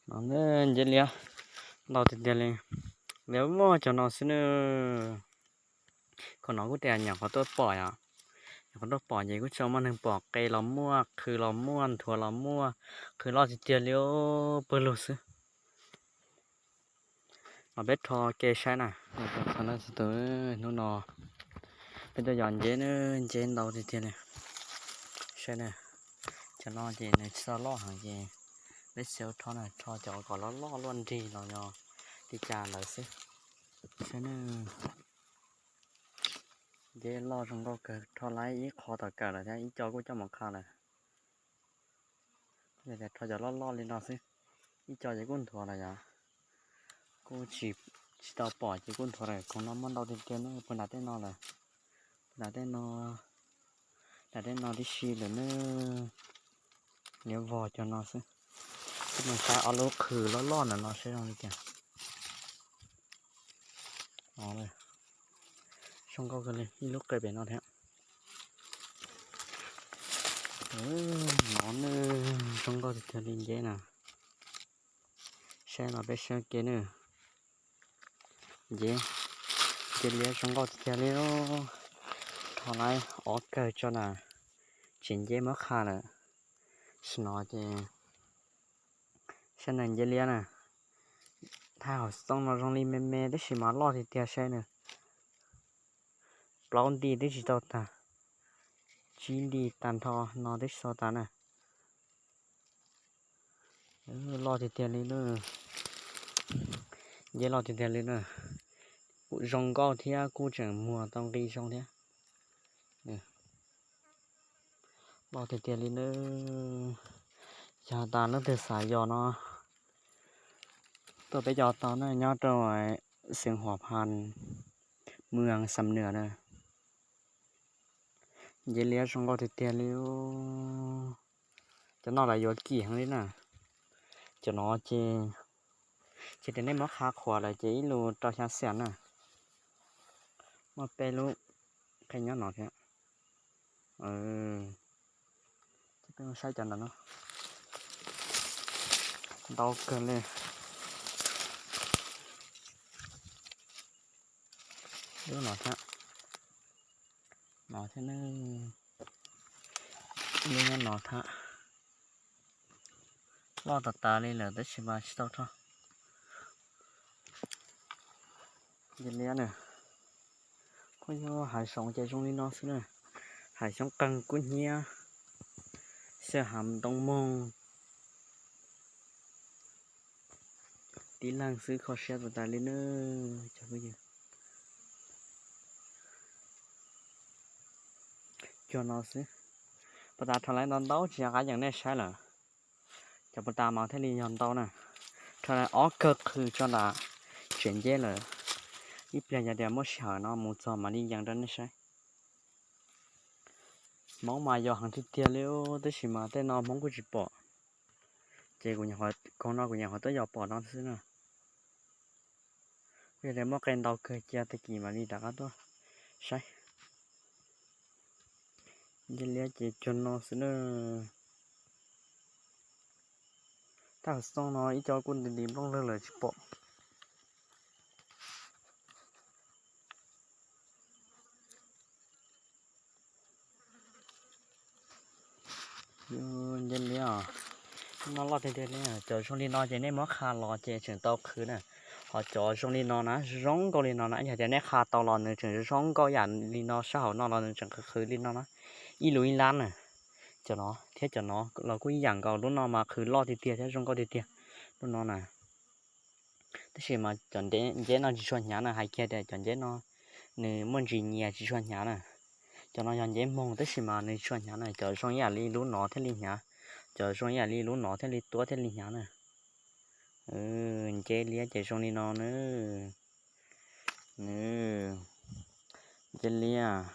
No nceb liab ntau tiag tiag li, liab muaj cov no xwb na. Qhov no kuj tias nyuam qhuav tuaj pom yom, nyuam qhuav tuaj pom ces kuj tsis muaj neeg pom, qe los muaj, qhwv los muaj, nthuav los muaj, qhwv loj tiag tiag li pawg lug xwb. Los peb rho ke saib na. Hnub no peb tuaj yos nceb na, nceb ntau tiag tiag li. Saib na, cov no ces nws tsis tau loj heev ces peb xav rho na, rho cov kom loj loj luaj nrig los yog li cas lawm xwb. Saib na, nceb loj zoo nkauj kawg, rho laib ib qho tom kawm lawm thiab ib co kuj coj mus qha lawm. Yog tias rho cov loj loj li no xwb, ib co ces kuj nthuav lawm yom. Kuj tsis, tsis tau pom ces kuj nthuav lawm. Khoom no muaj ntau tiag tiag na, puag nram tej no lawm, puag nram tej no, nram tej no tib si lawm na. Liab vog cov no xwb. Kuj mus saib ob lub qhwv loj loj ntawm no saib zoo li cas. Zoo nkauj kawg li, ib lub qe pem no thiab. No na, zoo nkauj tiag tiag li nceb na. Saib los peb saib ke na. Nceb, nceb liab zoo nkauj tiag tiag li. Rho laib ob kawg tso na, tsev nceb muab qha lawm. Sim no ces saib na, nceb liab na. Thaj hauv xoo no zoo li me me tab sis mas loj tiag tiag saib na. Plaub nti twb tsis tau tag, tsib nti tag nrho no twb tsis tau tag na. Loj tiag tiag li na, nceb loj tiag tiag li na. Kuj zoo nkauj thiab kuj tseem muag tau nqi zoo thiab. Loj tiag tiag li na. Yog tas leej twg xav yos no, tuaj peb cov tau na, nyob rau xeev Huam Phas, mwm Xam Nuas na. Nceb liab zoo nkauj tiag tiag li. Cov no lawv yuav kim heev li na. Cov no ces, ces tias nej muab qha qhuav lawm ces ib lus rau xya xiam na. Muaj peb lub qe nyob no thiab. Saib cov ntawm no, ntau kawg li. Lub no thiab, no thiab, lub nyob no thiab. Loj tas tas li lawm tab sis mas tsis tau rho. Nceb liab na, phooj ywg, hav zoov ces zoo li no xwb na. Hav xyoob qeeg kub hnyiab, xyaw hav ntoo moog, tib leeg xwb kho siab tas tas li na cov phooj ywg. Cuag no xwb. Puag ta rho lawv ntau ntau tsis nco qab yeem nej saib lawm. Cov puag ta mas thiaj li yog ntau na. Rho lawv ob kawg qhwv tso nram tsev nceb lawm. Ib pliag yog tias muaj sij hawm no mus txog mam li yees rau nej saib. Hmoob mas yos heev tiag tiag li, tab sis mas tej no Hmoob kuj tsis pom. Ces kuv, koog no kuv nyuam qhuav tuaj yos pom no xwb na. Yog tias muaj qe ntau kawg cia tag kis mam li rov qab tuaj saib. Nceb liab ces cuag no xwb na. Thaj hauv xoo no ib co kuj nti nti nplooj lwg lawm tsis pom. Nceb liab os, no loj tiag tiag li. Cov zoo li no ces nej muab qha los ces tseem tau qhwv na. Ho cov zoo li no na, zoo nkauj li no na, yog tias nej qha tau los nws tseem zoo nkauj yam li no, sab hauv no los nws tseem qhwv qhwv li no na, ib lub ib lab na. Cov no thiab cov no los kuj ib yam nkaus, lub no mas qhwv loj tiag tiag thiab zoo nkauj tiag tiag, lub no na. Tab sis mas cov nceb no tsis tshua hnyav na, hais kiag tias cov nceb no nws muaj ntsis nyias tsis tshua hnyav na. Cov no yog nceb moog tab sis mas nws tsis tshua hnyav na, cov zoo ib yam li lub no thiaj li hnyav, cov zoo ib yam li lub no thiaj li tuab thiaj li hnyav na. Nceb liab ces zoo li no na. Nceb liab,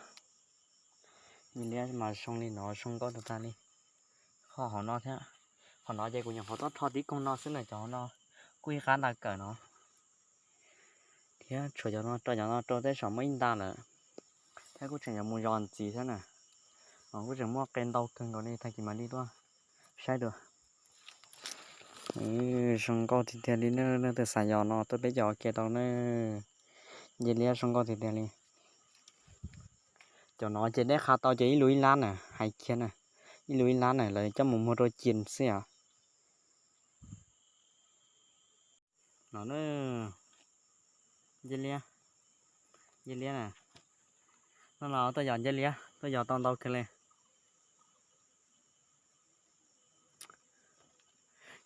nceb liab mas zoo li no zoo nkauj tag tag li. Qhov hauv no thiab, qhov no ces kuv nyuam qhuav tuaj rho tib koog no xwb na, cov hauv no kuj ib qab ntag kawm no. Thiab tshuav cov no rau, cov no rau tej zaum muaj ib nta lawm, thiab kuj tseem yuav mus zos ntxiv thiab na. Kuj tseem muaj qe ntau kawg nkaus li, tag kis mam li tuaj saib dua. Zoo nkauj tiag tiag li na, leej twg xav yos no tuaj peb cov ua ke tau na. Nce liab zoo nkauj tiag tiag li. Cov no ces neb qha tau ces ib lub ib lab na, hais kiag na, ib lub ib lab na, lawv coj mus muag rau cin xwb os. No na, nce liab, nce liab na. No los tuaj yos nce liab, tuaj yos tau ntau kawg li.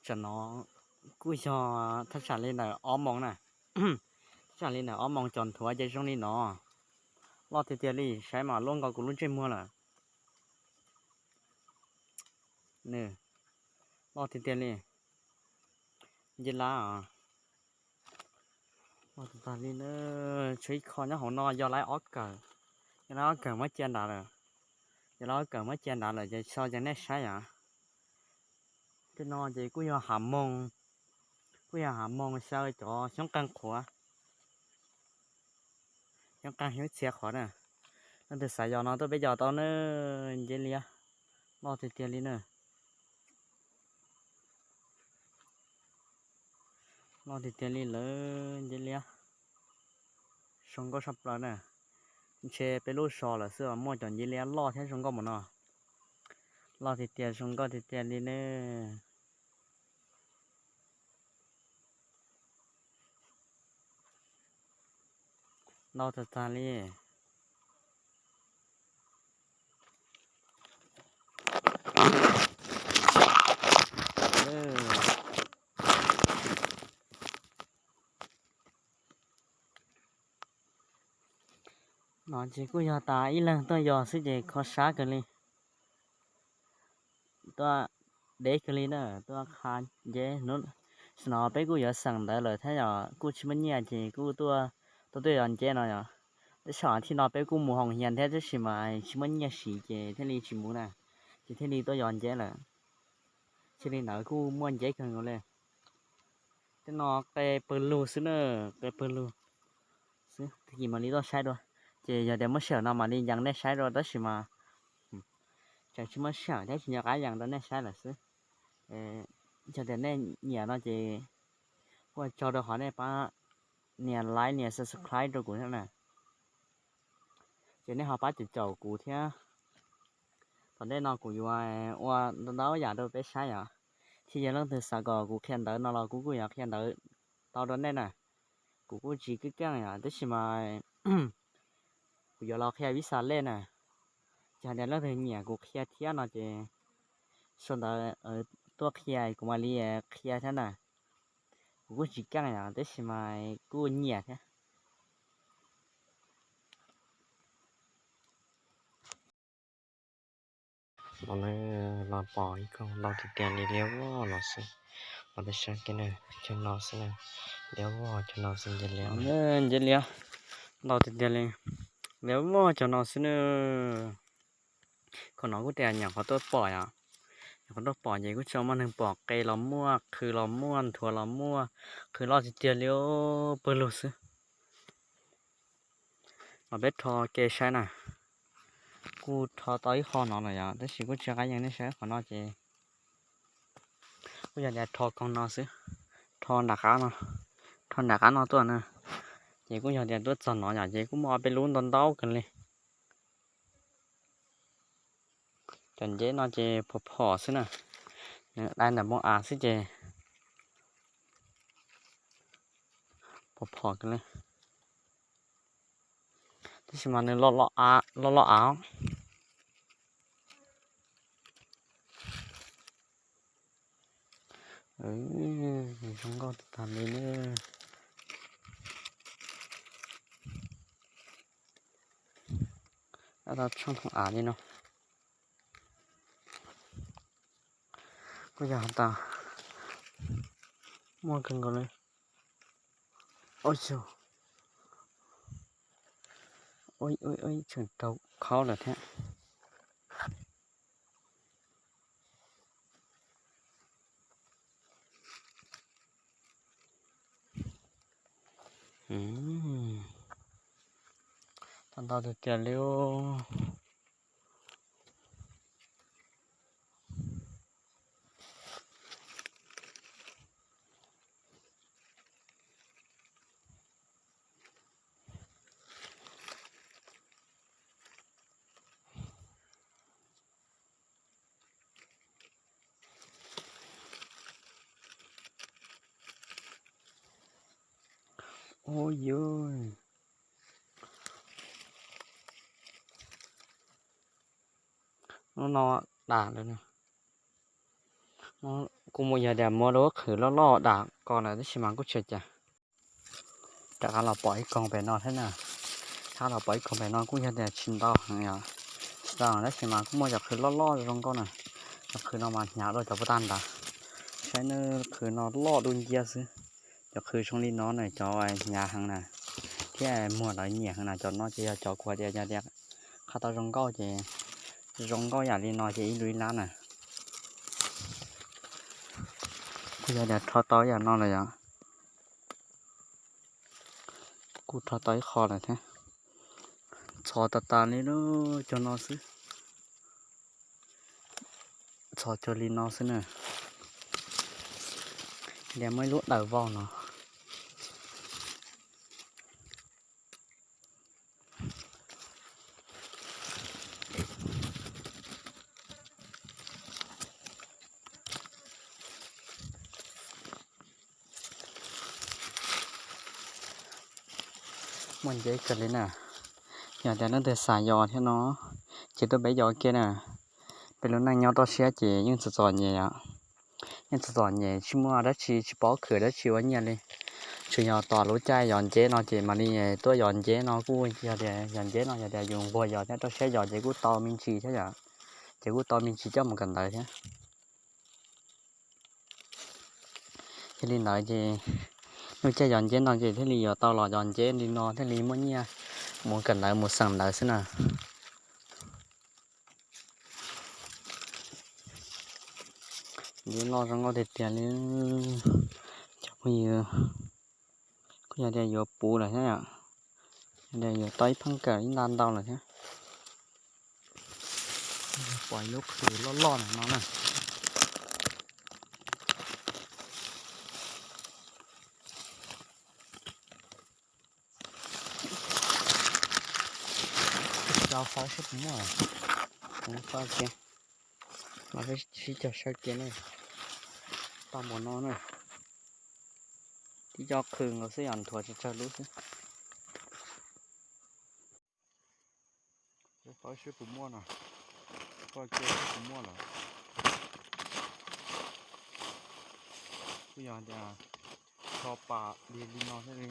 Tsam no kuj yog thaj tsam li ntawm ob moos na, thaj tsam li ntawm ob moos cov nthuav ces zoo li no, loj tiag tiag li, saib mas luaj nkaus kuv lub ntsej muag lawm. Nws loj tiag tiag li. Nce lab os. Loj tiag tiag li na. Tshuav ib qho nyob hauv no yog lawv ob kawm, yog lawv ob kawm muab cia nrad lawm, yog lawv ob kawm muab cia nrad lawm ces tso yees nej saib os. Tej no ces kuj yog hav moos, kuj yog hav moos xyaw cov xyoob qeeg qhuav, xyoob qeeg xyoob txhia qhuav na. Leej twg xav yos no tuaj peb yos tau na. Nce liab, loj tiag tiag li na. Loj tiag tiag li lawm nce liab. Zoo nkauj tshaj plaws na. Ntshe peb lub zos lawm xwb muaj cov nce liab loj thiab zoo nkauj mus no. Loj tiag tiag zoo nkauj tiag tiag li ne. Ntau tag tag li. No ces kuj yog tas ib leeg tuaj yos xwb ces kho sab kawg li. Tuaj deb kawg li na, tuaj qha nceb hnub. Tam sim no peb kuj yuav xeem ntawv lawm thiab yog kuj tsis muaj nyiaj ces kuj tuaj, tuaj tuaj yos nceb no yog. Tab sis thib no peb kuj mus hoos hias thiab tab sis mas tsis muaj nyiaj siv ces thiaj li tsis mus na, ces thiaj li tuaj yos nceb lawm. Cia li ntawd kuj muaj nceb kawg nkaus li. Tej no qe pawg lug xwb na, qe pawg lug xwb, tag kis mam li tuaj saib dua. Ces yog tias muaj sij hawm no mam li yees nej saib dua tab sis mas tseem tsis muaj sij hawm thiab tsis nco qab yees rau nej saib lawm xwb. Yog tias nej nyiam no ces kuj tso rau qhov nej pab nias like nias subscribe rau kuv thiab na. Ces nej ho pab caum caum kuv thiab. Tom ntej no kuv yuav ua ntau ntau yam rau peb saib yom. Thiab yog leej twg xav kom kuv qhia ntawv no los kuv kuj yuav qhia ntawv tau rau nej na. Kuv kuj tsis keej keej yom, tab sis mas kuv yuav los qhia vib xa lej na. Ces hais tias leej twg nyiam kuv qhia thiab no ces sau ntawv tuaj qhia kuv mam li qhia thiab na. Kuv kuj tsis keej yom, tab sis mas kuj nyiam thiab. Los pom ib koog ntau tiag tiag li liab vog no xwb. Los peb saib kiag na, cov no xwb na, liab vog cov no xwb nce liab. Nce liab ntau tiag tiag li, liab vog cov no xwb na. Qhov no kuj tias nyuam qhuav tuaj pom yom, nyuam qhuav tuaj pom ces kuj tsis muaj neeg pom, qe los muaj, qhwv los muaj, nthuav los muaj, qhwv loj tiag tiag li pawg lug xwb. Los peb rho ke saib na. Kuj rho tau ib qho no lawm yom, tab sis kuj tsis qab yees nej saib qhov no ces kuj yog tias rho koog no xwb, rho nram qab no, rho nram qab no tuaj na. Ces kuj yog tias tuaj txog no yom, ces kuj muaj ob peb lub ntau ntau kawg li. Cov nceb no ces phom phom xwb na, nws dai ntawm npoo av xwb ces phom phom kawg li. Tab sis mas nws loj loj av. Zoo nkauj tag li ne. Dab tau tshooj thooj av li no. Kuj yog tas muaj kawg nkaus li. Ua tseem raug khaub lawm thiab. Tau ntau tiag tiag li. Ua yuj, lub no dam lawm. Kuj muaj yog tias muab lub qhwv loj loj dam ko lawm tab sis mas kuj tsis ua cas. Rov qab los pom ib koog pem no thiab na. Rov qab los pom ib koog pem no kuj yog tias tsis ntau heev yom, tsis ntau heev tab sis mas kuj muaj cov qhwv loj loj zoo nkauj na. Cov qhwv no mas hnyav dua cov puag ta ntawd. Saib nawb, qhwv no loj dub nciab xwb. Cov qhwv zoo li no na, cov hnyav heev na, thiab muag lawv nyiam heev na. Cov no ces yog cov kuv hais tias yog tias qhov tau zoo nkauj ces, zoo nkauj yam li no ces ib lub ib lab na. Kuj yog tias rho tau yam no lawm yom. Kuj rho tau ib qho lawm thiab. Txhos tas tas li lub cog no xwb. Txhos cog li no xwb na. Tias muaj ib lub daws vau no. Muaj ntsev kawg li na. Yog tias leej twg xav yos thiab no ces tuaj peb yos kiag na. Peb lub neej nyob toj siab ces yeej txom txom nyem os. Yeej txom txom nyem, tsis muaj dab tsi, tsis paub khwv dab tsi ua nyiaj li. Tsuas yog tos lub caij yos nceb no ces mam li tuaj yos nceb no. Kuj yog tias yos nceb no yog tias yus nquag yos thiab rau siab yos ces kuj tau me ntsis thiab yom. Ces kuj tau me ntsis coj mus kawm ntawv thiab. Yog li ntawd ces lub caij yos nceb no ces thiaj li yuav tau los yos nceb li no thiaj li muaj nyiaj mus kawm ntawv mus xeem ntawv xwb na. Ntsev loj zoo nkauj tiag tiag li. Cov phooj ywg, kuj yog tias yuav puv lawm thiab yom. Yog tias yuav tau ib pheej kawm ib nta ntau lawm thiab. Pom ib lub qhwv loj loj no na. Rau fawb seb puas muaj. Kuv fawb kiag, los sib cog saib kiag na. Tau npaum no na. Tib co qhwv nkaus xwb yom, nthuav tsawg tsawg lub xwb. Fawb seb puas muaj no. Fawb kiag seb puas muaj lawm. Kuj yog tias tso pas li li no thiaj li